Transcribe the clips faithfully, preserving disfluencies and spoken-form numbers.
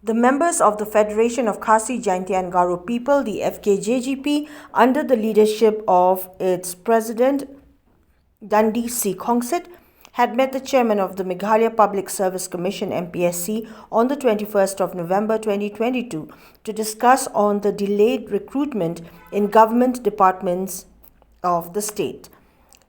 The members of the Federation of Khasi Jaintia and Garo People, the F K J G P, under the leadership of its president, Dundee C. Khongsit, had met the chairman of the Meghalaya Public Service Commission, M P S C, on the twenty-first of November twenty twenty-two to discuss on the delayed recruitment in government departments of the state.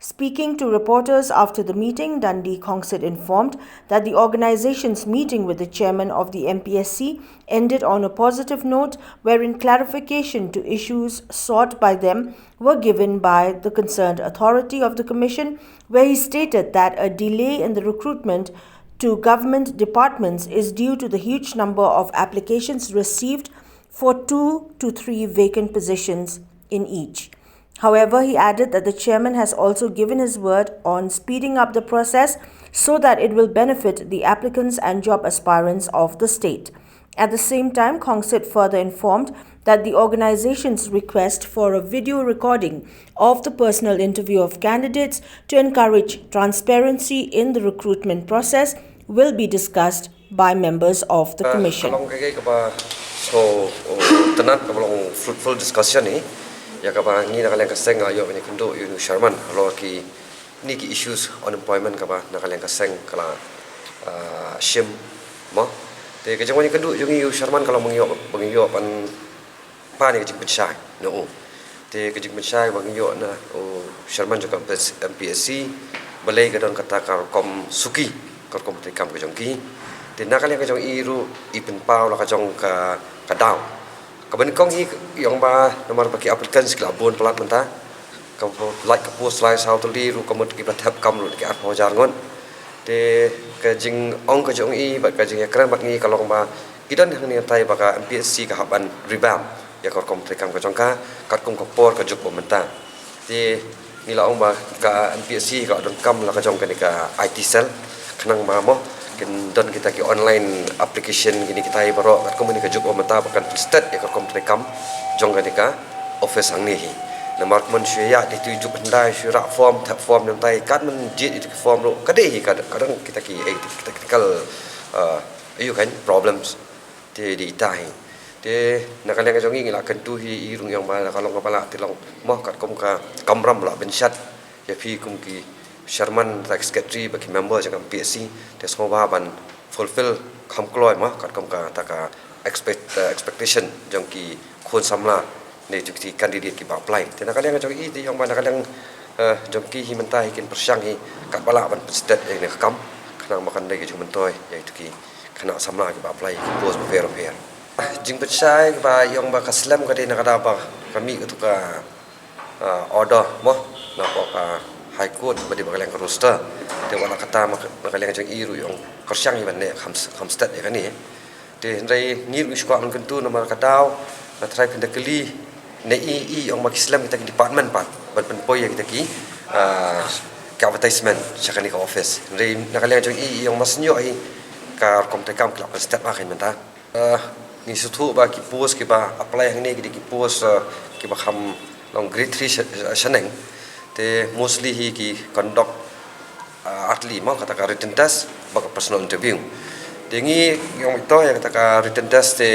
Speaking to reporters after the meeting, Dundee Khongsit informed that the organization's meeting with the chairman of the M P S C ended on a positive note, wherein clarification to issues sought by them were given by the concerned authority of the commission, where he stated that a delay in the recruitment to government departments is due to the huge number of applications received for two to three vacant positions in each. However, he added that the chairman has also given his word on speeding up the process so that it will benefit the applicants and job aspirants of the state. At the same time, Khongsit further informed that the organization's request for a video recording of the personal interview of candidates to encourage transparency in the recruitment process will be discussed by members of the commission. Ka long ka kaba so, oh, tenat kaba long fruitful discussion ni. Ya kaba ngi na ka liang ka seng nga ïoh ban ïakynduh ïa u Sherman halor ki ni ki issues unemployment kaba na ka liang ka seng ka la, ah, shim mo. Te ka jingwan ïakynduh jong ngi u Sherman ka long ba ngi ïoh, ba ngi ïoh ban pan ïa ka jingpynshai na u. Te ka jingpynshai ba ngi ïoh na u Sherman jong ka M P S C, balei ka don kata ka rukom suki, ka rukom treikam ka jong ki. Te na ka liang ka jong i ruh i pynpaw la ka jong ka, ka daw. Kaba nyngkong hi ïa ong ba namar ba ki applicants ki la bun palat mynta. Ka po-, lait ka post lai saw tylli ruh ka mut kiba thep kam ruh ki arphew hajar ngut. Te ka jingong ka jong i bad ka jingïakren bad ngi ka long ba ki don hangne hangtai ba ka M P S C ka hap ban revamp ïa ka rukom treikam ka jong ka, katkum ka por ka juk ba mynta. Te ngi la ong ba ka M P S C ka donkam la ka jong kane ka I T cell, khnang ba mo kin don kita ki online application kine kitai baroh, katkum kane ka juk ba mynta ba kan pynstet ïa ka rukom treikam jong kane ka office hangne hi. Namar kumne shu ïa dei tu juk hyndai shu rah form, thep form, ne hangtai kat mynta jied ïa tu ki form ruh ka dei hi ka, ka don kita ki, eh, kita ki technical, eh, ïa u kan problems. Te dei ita hi. Te na ka liang ka jong ngi ngi la kyntu hi i rung ïong ba na ka long kaba lah te long mo katkum ka kamram lah bynshat ïa phi kum ki chairman, ta ki secretary bad ki member jong ka M P S C te sngewbha ban fulfill kham kloi mo katkum kata ka expect, uh, expectation jong ki khun samla ne jong ki candidate kiba apply. Te na ka liang jong i te ïong ba na ka liang, uh, jong ki hi mynta hi kin pyrshang hi katba lah ban pynstet ïa kane ka kam khnang ba kan dei ka jingmyntoi ïa itu ki khynnah samla kiba apply ki post bapher bapher. Jingpynshai ba ïong ba ka slem ka dei na ka daw ba ka mih katu ka, ah, order mo na ka High Court ba dei ba ka liang ka roster. Te wat la kata ma ka, ma ka liang jong i ruh ïong kyrshang i ban ne kham, kham stet ïa kane. Te hynrei ngi ruh ngi shu kwah ban kyntu namar ka daw nga trai pynda kylli ne i, i ïong ba ki slem kita ki department pat ban pynpoi ïa kita ki, ah, ki advertisement sha kane ka office. Hynrei na ka liang jong i, i ïong ma sngewthuh i ka rukom treikam ki la pynstet ma ka mynta. Ah, ngi sngewthuh ba ki post kiba apply hangne ki dei ki post, ah, kiba kham long grade three sha-, shaneng. Te mostly hi ki conduct, ah, artylli mo kata ka written test bad ka personal interview. Te ngi ïong ito ïa kata ka written test te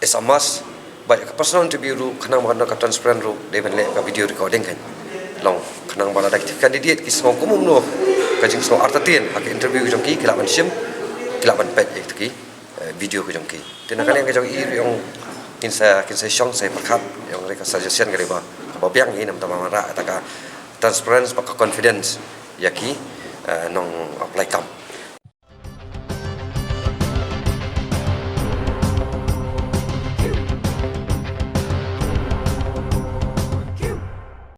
is a must. Bad ïa ka personal interview ruh khnang ba kan don ka transparent ruh dei ban leh ka video recording kan. Long khnang ba lada ki candidate ki sngew kumno ka jingsngew artatien ha ka interview jong ki ki lah ban shim, ki lah ban peit ïa ki, eh, video ka jong ki. Te na ka liang ka jong i ruh ïong kin sa, kin sa shong sa pyrkhat ïong re ka suggestion ka dei ba, kaba biang hi namar ba wanrah kata ka transparency bad ka confidence ïa ki, eh, nong apply kam.